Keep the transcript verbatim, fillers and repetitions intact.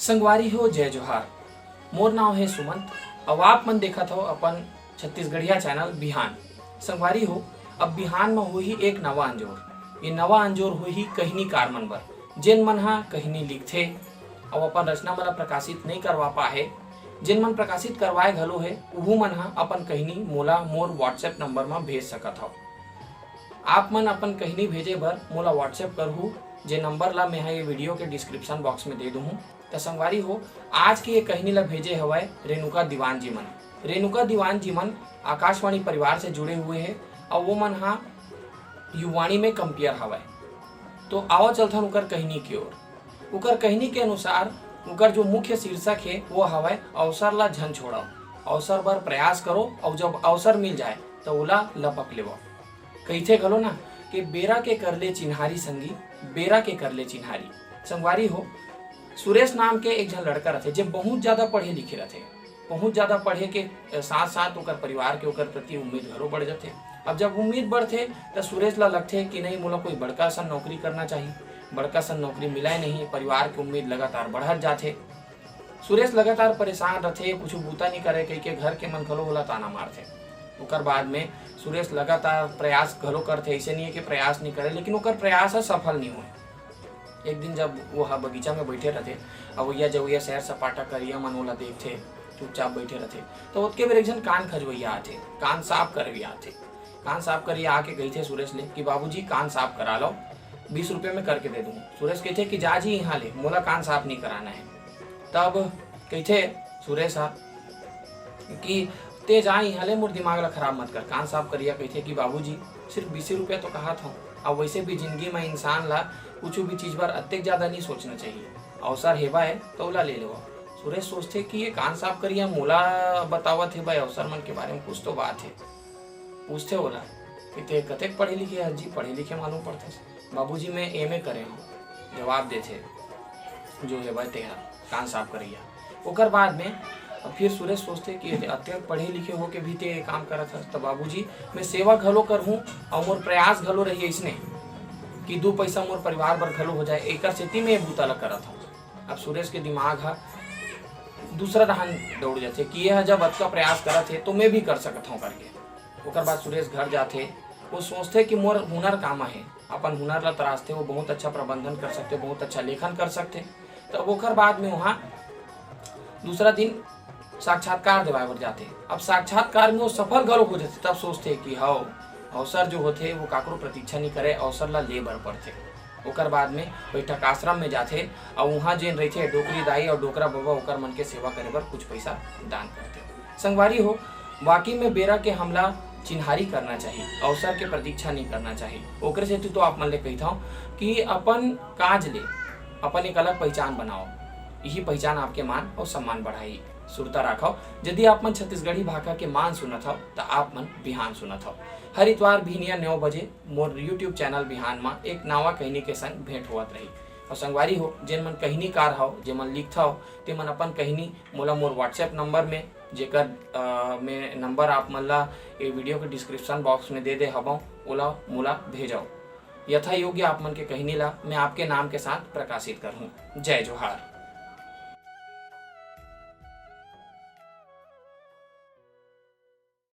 संगवारी हो, जय जोहार। मोर नाव हे सुमंत, अउ आप मन देखत हव अपन छत्तीसगढ़िया चैनल बिहान। संगवारी हो, अब बिहान म होही एक नवा अंजोर। ये नवा अंजोर होही कहिनीकार मन बर, जेन मन ह कहिनी लिखथे अउ अपन रचना मन ल प्रकाशित नइ करवा पाए हे, जेन मन प्रकाशित करवाए घलो हे, उहू मन ह अपन कहिनी मोला मोर WhatsApp नंबर म भेज सकत हव। आप मन अपन कहिनी भेजे बर मोला WhatsApp करहू, जे नंबर ला मैं ह ये वीडियो के डिस्क्रिप्शन बॉक्स में दे दूहूँ। त संगवारी हो, आज के ये कहिनी ला भेजे हवय रेणुका दीवान जी मन। रेणुका दीवान जी मन आकाशवाणी परिवार से जुड़े हुए हे अउ वो मन ह युवाणी में कंपेयर हवय। तो आवा चलथन उकर कहिनी के ओर। उकर कहिनी के अनुसार उकर जो मुख्य शीर्षक हे वो हवय अवसर ला झन छोड़व, अवसर बर प्रयास करो अउ जब अवसर मिल जाए त ओला लपक लेवव। कहिथे घलो ना कि बेरा के कर ले चिन्हारी संगी, बेरा के कर ले चिन्हारी। संगवारी हो, सुरेश नाम के एक झन लड़का रथे, जे बहुत ज्यादा पढ़े लिखे रथे। बहुत ज्यादा पढ़े के साथ साथ ओकर परिवार के ओकर प्रति उम्मीद घलो बढ़ जाथे। अब जब उम्मीद बढ़थे, त सुरेश ला लगथे कि नहीं, मोला कोई बड़का असन नौकरी करना चाही। बड़का असन नौकरी मिलय नहीं, परिवार के उम्मीद लगातार बढ़त जाथे। सुरेश लगातार परेशान रथे, कुछु बूता नइ करे कहिके घर के मन घलो ओला ताना मारथे। ओकर बाद में सुरेश लगातार प्रयास घलो करथे, अइसे नइ हे कि प्रयास नइ करे, लेकिन ओकर प्रयास ह सफल नइ होय। एक दिन जब वो ह बगीचा में बइठे रथे, अवइया जवइया सैर सपाटा करिया मन ओला देखथे, चुपचाप बइठे रथे, त ओतके बेर एक झन कान खजवइया आथे, कान साफ करवइया आथे। कान साफ करिया आके कहिथे सुरेश ले कि बाबूजी, कान साफ करा लो, बीस रुपये में करके दे दूँ। सुरेश कहिथे कि जा जी इहाँ ले, मोला कान साफ नइ कराना हे। तब कहिथे सुरेश ह कि ते जा इहाँ ले, मोर दिमाग ला खराब मत कर। कान साफ करिया कहिथे कि बाबूजी, सिर्फ बीसे रुपया तो कहत हव, अउ वइसे भी जिंदगी म इंसान ला कुछु भी चीज बर अतेक ज्यादा नइ सोचना चाहिए। अवसर हेवय त ओला ले लेवव। सुरेश सोचथे कि ये कान साफ करिया मोला बतावत हे भाई, अवसर मन के बारे में कुछ तो बात हे। पूछथे ओला कि ते कतेक पढ़े लिखे हस जी, पढ़े लिखे मालूम पड़थस। बाबूजी, मैं एमए करे हूँ, जवाब देथे जो हे भाई तेहा कान साफ करिया। ओकर बाद में अब फिर सुरेश सोचथे कि अतेक पढ़े लिखे होके भी ते ये काम करत हस, त बाबूजी, मैं सेवा घलो करहूँ अउ मोर प्रयास घलो रही अइसने कि दू पैसा मोर परिवार बर घलो हो जाए, एकर सेती मैं ये बूता ल करत हूँ। अब सुरेश के दिमाग ह दूसरा डहान दौड़ जाथे कि ये ह जब अतका प्रयास करत हे तो मैं भी कर सकत हूँ करके। ओकर बाद सुरेश घर जाथे, वो सोचथे कि मोर हुनर का म हे, अपन हुनर ला तराशथे, वो बहुत अच्छा प्रबंधन कर सकथे, बहुत अच्छा लेखन कर सकथे। तब ओकर बाद में वहाँ दूसरा दिन साक्षात्कार देवाए बर जाथे। अब साक्षात्कार में वो सफल घलो हो जाथे, तब सोचथे कि हव, अवसर जो होथे वो काकरो प्रतीक्षा नइ करे, अवसर ला ले बर पड़थे। ओकर बाद में बैठक आश्रम में जाथे अउ उहाँ जेन रहिथे डोकरी दाई अउ डोकरा बबा, ओकर मन के सेवा करे बर कुछ पैसा दान करथे। संगवारी हो, वाकई में बेरा के हमला चिन्हारी करना चाही, अवसर के प्रतीक्षा नइ करना चाही। ओकरे सेती तो आप मन ले कहिथव कि अपन काज ले अपन एक अलग पहिचान बनाओ, इही पहिचान आपके मान अउ सम्मान बढ़ाही। सुरता राखव, यदि आप मन छत्तीसगढ़ी भाखा के मान सुनत हव, त आप मन बिहान सुनत हव। हर इतवार बिहनिया नौ बजे मोर YouTube चैनल बिहान म एक नावा कहिनी के संग भेंट होवत रही। अउ संगवारी हो, जेन मन कहिनीकार हव, जेमन लिखथव, तेमन अपन कहिनी मोला मोर WhatsApp नंबर में, जेकर, अ, मैं नंबर आप मन ला ए वीडियो के डिस्क्रिप्शन बॉक्स में दे दे हवं, ओला मोला भेजव। यथा योग्य आप मन के कहिनी ला मैं आपके नाम के साथ प्रकाशित करहूँ। जय जोहार।